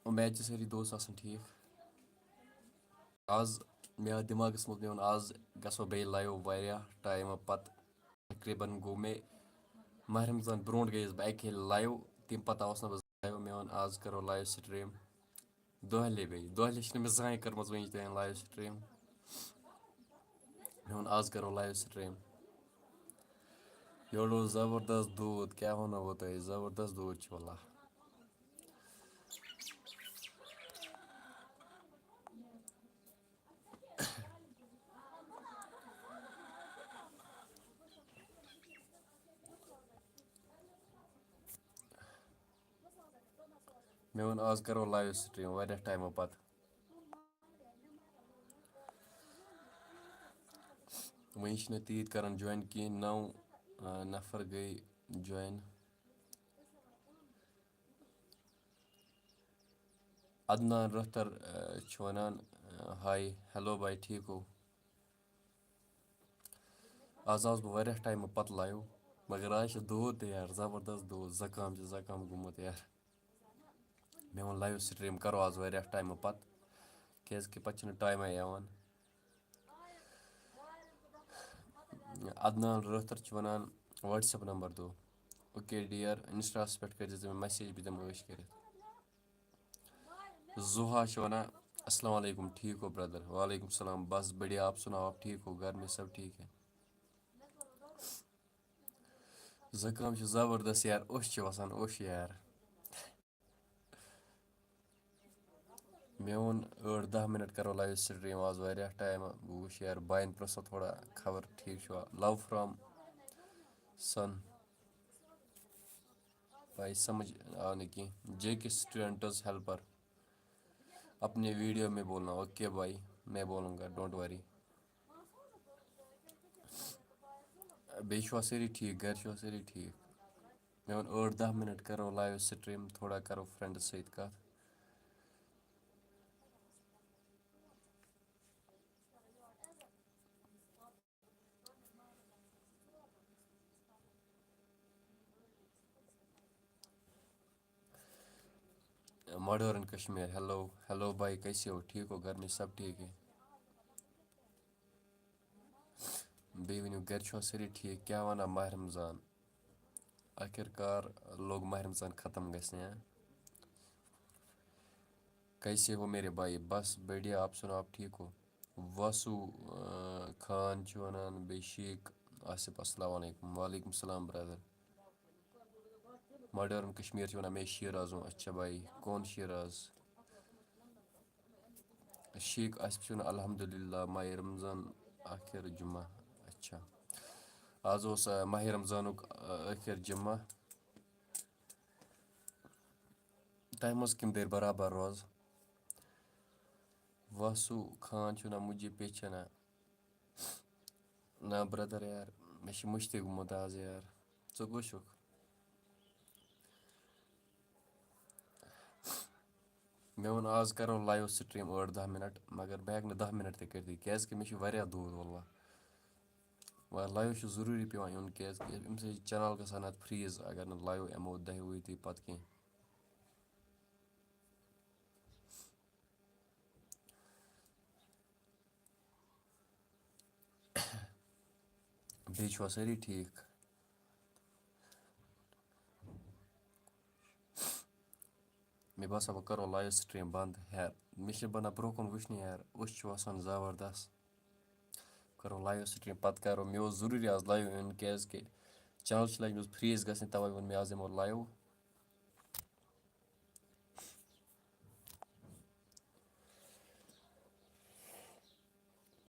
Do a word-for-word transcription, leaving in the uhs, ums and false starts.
اُمید چھِ سٲری دوست آسان ٹھیٖک۔ آز مےٚ آو دٮ۪ماغَس منٛز، مےٚ ووٚن، آز گژھو بیٚیہِ لایِو واریاہ ٹایمہٕ پَتہٕ۔ تقریٖباً گوٚو مےٚ ماہِ رمضان برونٛٹھ گٔیَس بہٕ اَکہِ لایِو، تَمہِ پَتہٕ آوُس نہٕ بہٕ لایِو۔ مےٚ ووٚن، آز کَرو لایِو سٹریٖم۔ دۄہلے بیٚیہِ، دۄہلے چھِنہٕ مےٚ زٕہٕنۍ کٔرمٕژ وٕنِچ تام لایِو سٹریٖم۔ مےٚ ووٚن، آز کَرو لایِو سٹریٖم۔ یورٕ اوس زبردست دوٗد، کیٛاہ وَنو بہٕ تۄہہِ، زبردست دوٗد چھُ واللہ۔ مےٚ ووٚن، آز کَرو لایِو سٹریٖم واریاہ ٹایمہٕ پَتہٕ۔ وۄنۍ چھِنہٕ تیٖتۍ کَران جویِن کِہیٖنۍ، نَو، آ، نفر گٔے جویِن۔ عدنان رٲتھٕر، آ، چھُ وَنان، آ، ہاے، ہیلو بھاے، ٹھیٖک ہو؟ آز آوُس بہٕ واریاہ ٹایمہٕ پَتہٕ لایِو، مگر آز چھِ دوٗد تہِ یار، زبردست دوٗد، زُکام چھِ زُکام گوٚمُت یار۔ مےٚ ووٚن لایِو سٹریٖم کَرو آز واریاہ ٹایمہٕ پَتہٕ، کیٛازِکہِ پَتہٕ چھِنہٕ ٹایمَے یِوان۔ عدنان رٲتھٕر چھُ وَنان، WhatsApp نمبر دو۔ اوکے ڈِیَر، اِنسٹاہَس پٮ۪ٹھ کٔرۍزِ ژٕ مےٚ message، بہٕ دِمہٕ ٲش کٔرِتھ۔ زُہا چھِ وَنان، السلام علیکم، ٹھیٖک ہو برٛدر؟ وعلیکم السلام، بس بڑھیا، آپ سناؤ، آپ ٹھیٖک ہو؟ گھر میں سب ٹھیک ہے؟ زُکام چھُ زبردست یار، اوٚش چھُ وَسان، اوٚش یار۔ مےٚ ووٚن، ٲٹھ دَہ مِنَٹ کَرو لایِو سٹریٖم آز واریاہ ٹایمہٕ۔ بہٕ وٕچھِ یار، بایَن پرٛژھو تھوڑا خبر ٹھیٖک چھُوا۔ Love from sun۔ بھائی سمجھ آو نہٕ کینٛہہ۔ جے کے students helper۔ اپنے ویڈیو میں بولنا، اوکے بھائی، میں بولوں گا، don't worry۔ بیٚیہِ چھِوا سٲری ٹھیٖک؟ گَرِ چھِوا سٲری ٹھیٖک؟ مےٚ ووٚن، ٲٹھ دَہ مِنَٹ کَرو لایِو سٹریٖم، تھوڑا کَرو فرٛٮ۪نٛڈَس سۭتۍ کَتھ۔ ماڈٲرٕن کشمیر، ہیلو، ہیلو بھائی، کیسے ہو؟ ٹھیٖک ہو؟ گھر میں سب ٹھیک ہے؟ بیٚیہِ ؤنِو، گَرِ چھِوا سٲری ٹھیٖک؟ کیٛاہ وَنان ماہِ رمضان؟ آخر کار لوٚگ ماہِ رمضان ختم گژھنہِ، ہاں؟ کیسے ہو میرے بھائی؟ بس بڑھیا، آپ سناؤ، آپ ٹھیٖک ہو؟ واسو، آ، خان چھُ وَنان، بیٚیہِ شیخ آصف، السلام علیکم۔ وعلیکم السلام برادر۔ ماڈٲرٕن کشمیر چھِ وَنان، میں شیراز ہوں۔ اچھا بھائی، کون شیراز؟ شیخ آصف چھُ وَنان، الحمدللہ، ماہِ رمضان آخر جمعہ۔ اچھا، آز اوس، آ، ماہِ رمضانُک، آ، ٲخر جمعہ۔ تۄہہِ منٛز کَمہِ دٔرۍ برابر روز؟ واسو خان چھُ وَنان، مجھے پیچھے نا۔ نہ برادر یار، مےٚ چھِ مٔشتٕے گوٚمُت آز یار۔ ژٕ کُس چھُکھ؟ مےٚ ووٚن، آز کَرو لایِو سٹریٖم ٲٹھ دَہ مِنَٹ، مگر بہٕ ہٮ۪کہٕ نہٕ دَہ مِنَٹ تہِ کٔرِتھٕے، کیٛازِکہِ مےٚ چھُ واریاہ دود واللہ۔ مگر لایِو چھُ ضروٗری پٮ۪وان یُن، کیٛازِکہِ اَمہِ سۭتۍ چھُ چینل گژھان اَتھ freeze، اگر نہٕ لایِو یِمو دَہہِ وُہہِ دۄہہِ پَتہٕ کینٛہہ۔ بیٚیہِ چھِوا سٲری ٹھیٖک؟ مےٚ باسان، وۄنۍ کَرو لایِو سٹریٖم بنٛد۔ ہے، مےٚ چھِ بنان برٛونٛہہ کُن وٕچھنہِ یار، أچھ چھِ وَسان زبردست۔ کَرو لایِو سٹریٖم، پَتہٕ کَرو، مےٚ اوس ضروٗری آز لایِو یُن، کیٛازِکہِ چینل چھِ لٔجمٕژ freeze گژھنہِ، تَوَے ووٚن مےٚ آز یِمو لایِو۔